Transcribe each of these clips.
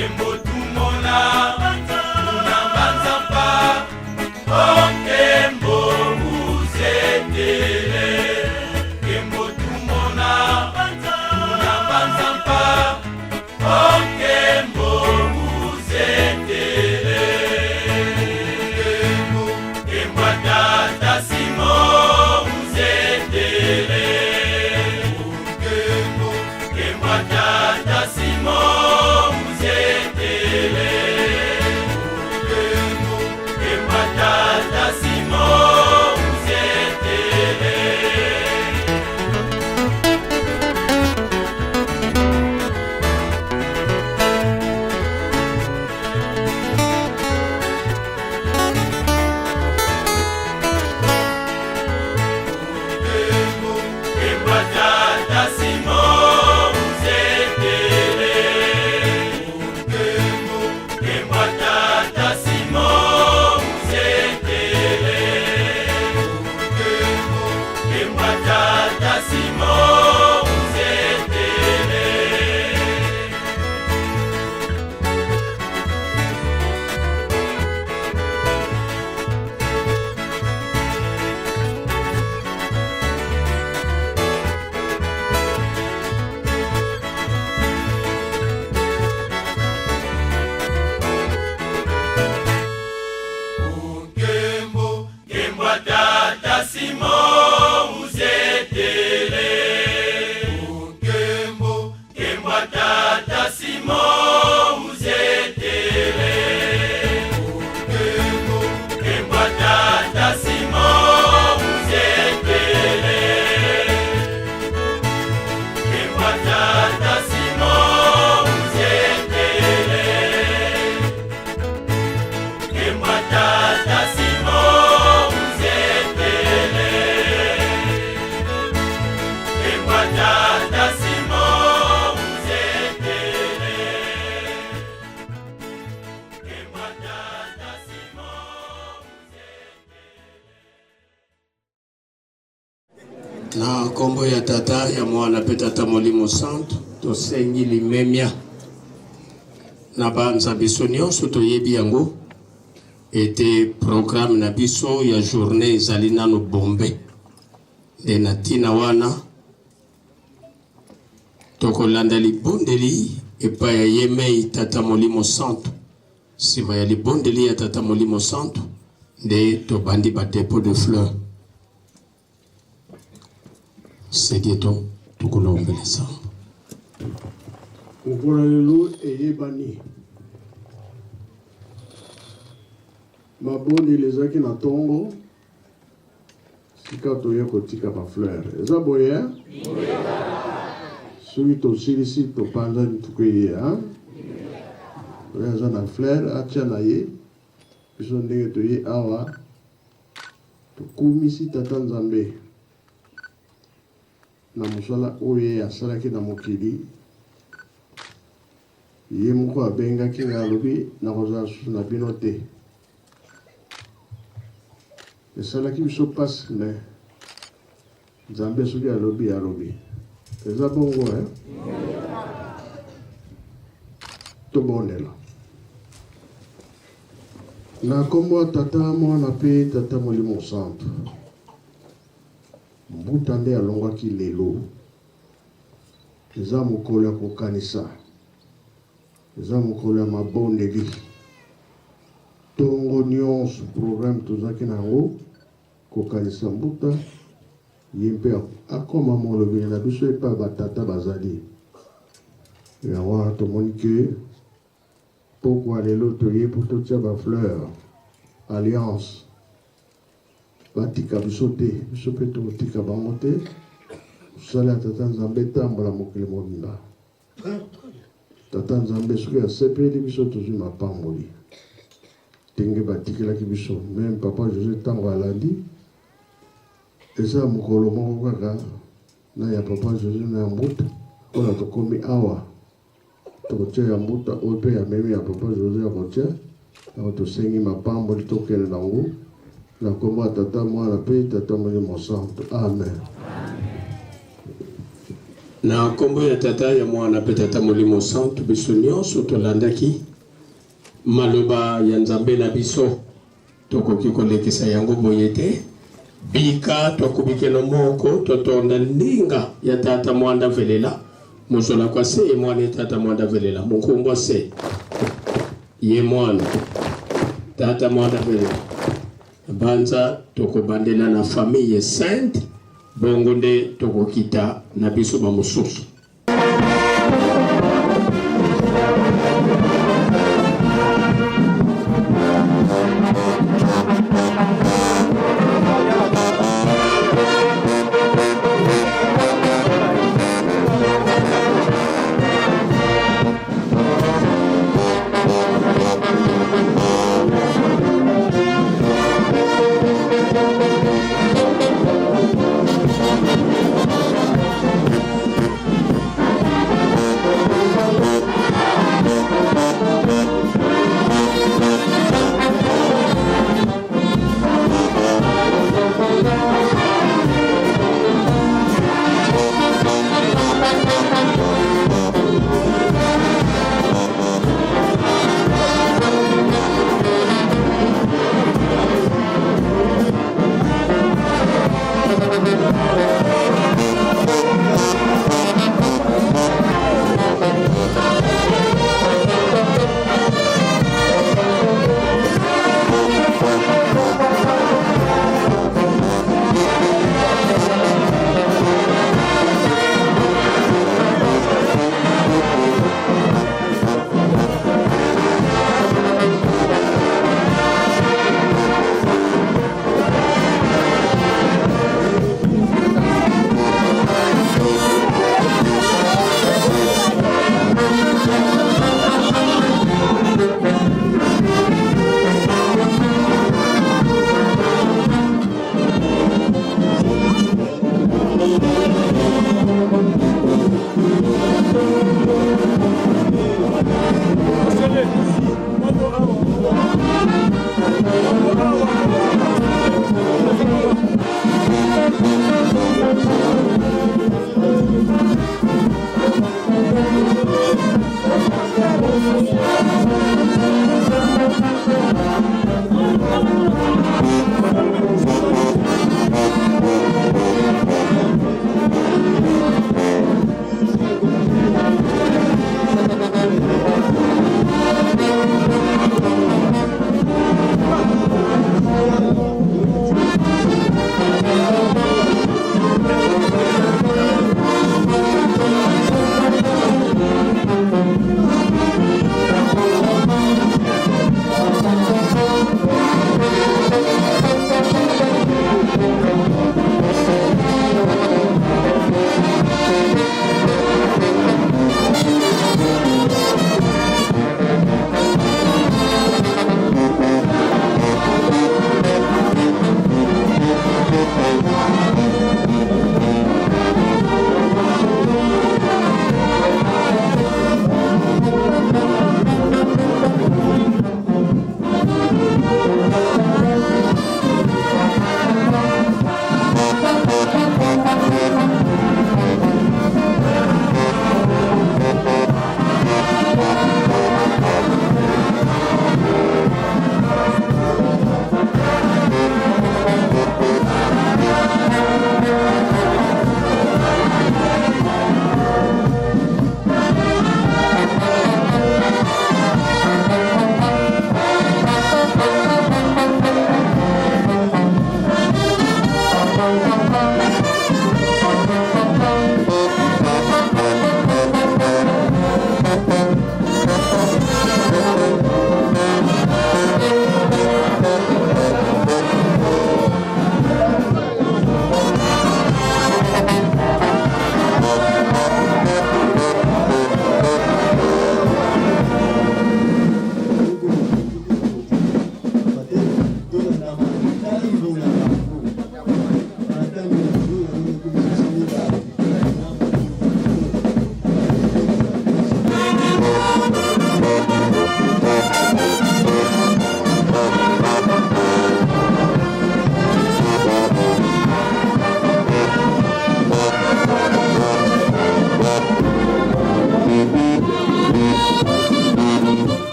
Nkembo tumona kuna mbanza mpa o nkembo uzetele Nkembo tumona kuna mbanza mpa o nkembo uzetele Nkembo nkembo tata Simo uzetele Nkembo nkembo tata Simo uzetele Nkembo nkembo tata Simo uzetele. Nkembo tata Simo uzetele Nkembo nkembo tata Simo uzetele Nkembo nkembo tata Simo uzetele. Nkembo nkembo tata Simo uzetele Nkembo nkembo tata Simo uzetele Nkembo nkembo tata Simo uzetele Nkembo tata Simo uzetele Nkembo tata Simo uzetele Nkembo tata Simo uzetele Nkembo tata Simo uzetele. Na nkombo ya Tata, ya Mwana mpe Tata Molimo Santu, tosengi limemia na banza biso nyonso toyebi yango ete programme na biso ya journée ezali nano bombe. Nde na ntina wana tokolanda libondeli epai ya ye mei Tata Molimo Santu. Nsima ya libondeli ya Tata Molimo Santu nde tobandi ba depot de fleurs. Segeto tukulombele sambo. Mokolo ya lelo eyebani. Mabondeli ezalaki na ntongo, sika toye kotika ba fleur. Eza boye? Eh? Soki tosilisi topanzani tokei ye. Oyo aza na fleur atia na ye. Biso ndenge toye awa tokumisi Tata Nzambe na mosala oyo ye asalaki na mokili. Ye moko abengaki ngai, alobi nakozala susu na bino te. Esalaki biso pasi, mais Nzambe soki alobi alobi. Eza bongo eh? Tobondela. Na kombo ya Tata, Mwana mpe Tata Molimo Santu. Mbuta nde alongwaki lelo. Eza mokolo ya kokanisa. Eza mokolo ya mabondeli. Tongo nyonso programme tozalaki na yango kokanisa Mbuta, ye mpe akoma molobeli na biso epai batata bazali. Yango wana tomoni ke pokwa lelo toye mpo totia ba fleur alliance batika biso te, biso mpe tokotika bango te. Mosala ya Tata Nzambe etambola mokili mobimba. Tata Nzambe soki asepeli biso tozwi mapamboli ndenge batikelaki biso. Meme Papa Jose ntango alandi eza mokolo moko kaka na ya Papa Jose na ya Mbuta mpona tokomi awa tokotia ya Mbuta oyo mpe ya meme ya Papa Jose ya kotia yango. Tosengi mapamboli tokende nango na nkombo ya Tata, Mwana mpe Tata Molimo Santu. Amen. Na nkombo ya Tata, ya Mwana mpe Tata Molimo Santu, biso nyonso tolandaki maloba ya Nzambe na biso, tokoki kolekisa yango boye te. Bika tokubikeno moko totonda ndinga ya Tata Mwanda Velela mozola kwa se ye mwana ye Tata Mwanda Velela monkumbwa se ye mwana Tata Mwanda Velela Banza tokobandela na famille sainte, bongo nde tokokita na biso bamosusu.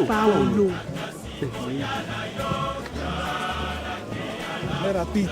Paolo. Très rapide.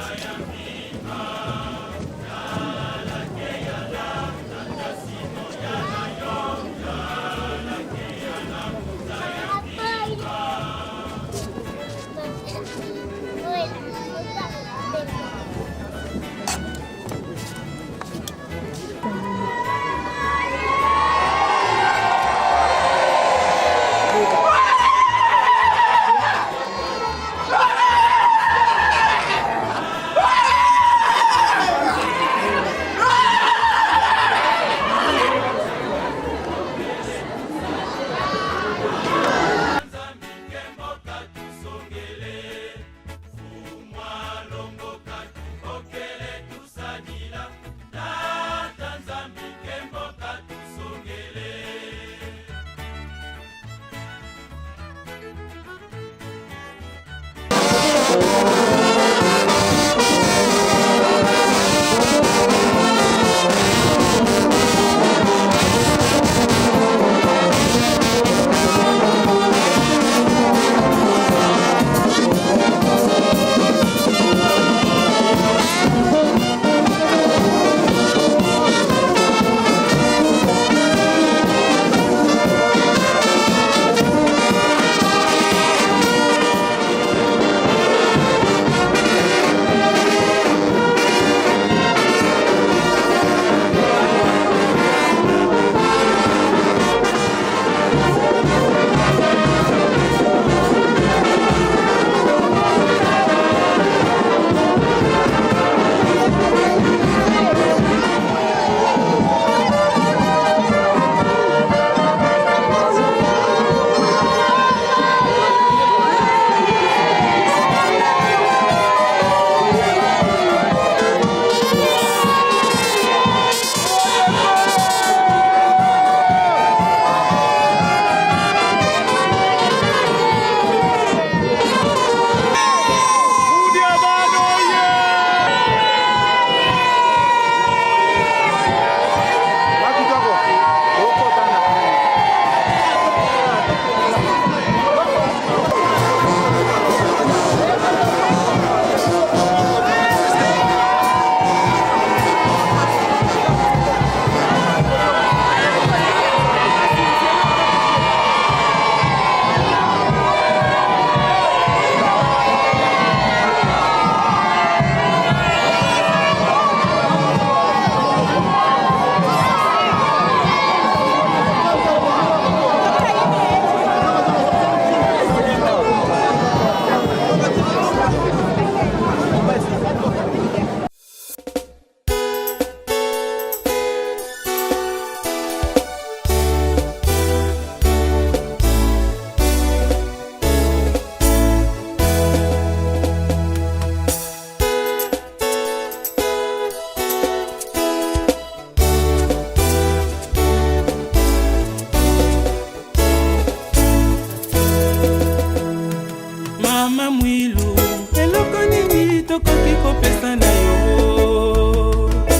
Mama Mwilu, eloko nini tokoki kopesa na yo?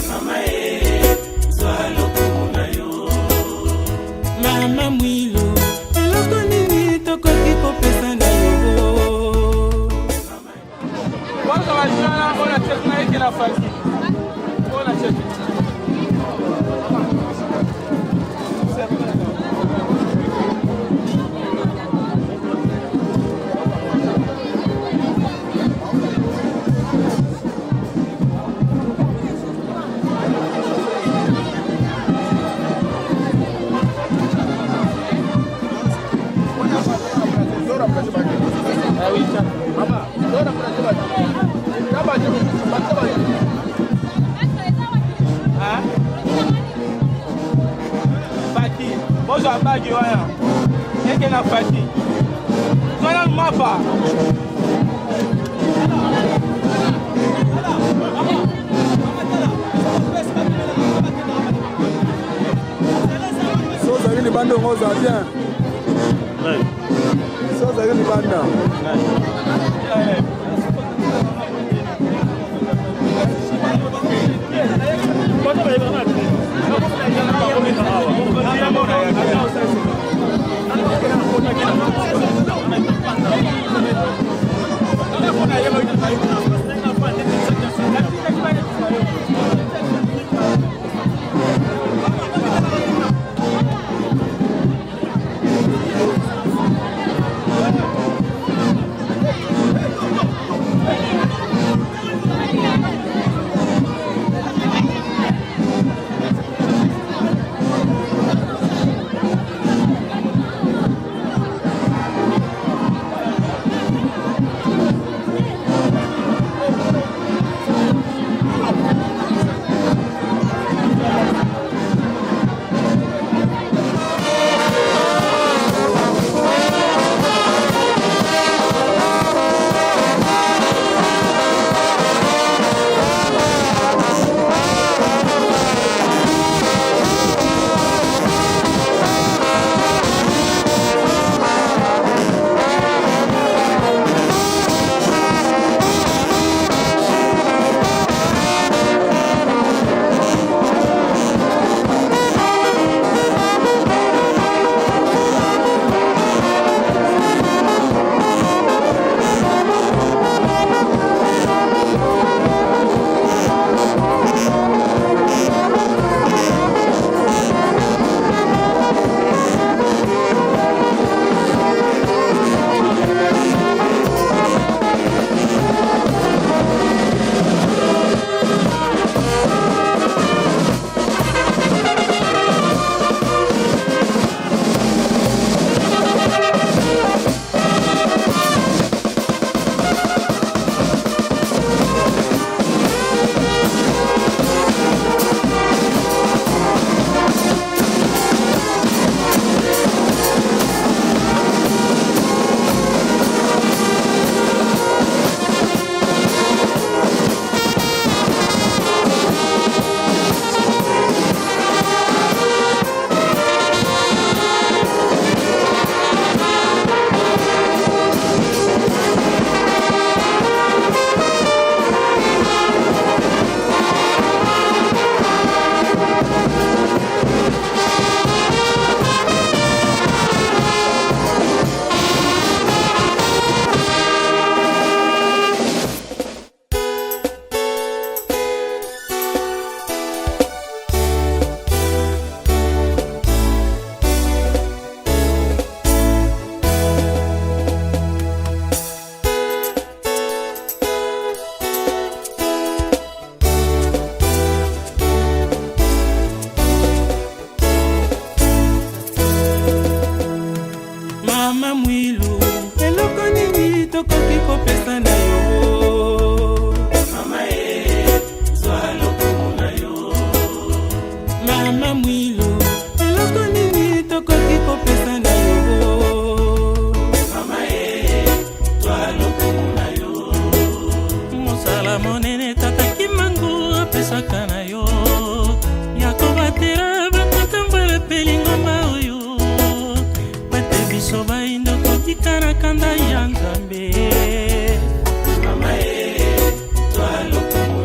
Mama e, zwa lokumu na yo. Mama Mwilu, eloko nini tokoki kopesa na yo? Faki, bozwa bagi wana eke na Faki zwana mapa. So ozalaki libanda ongo ozala bien. So ozalaki libanda.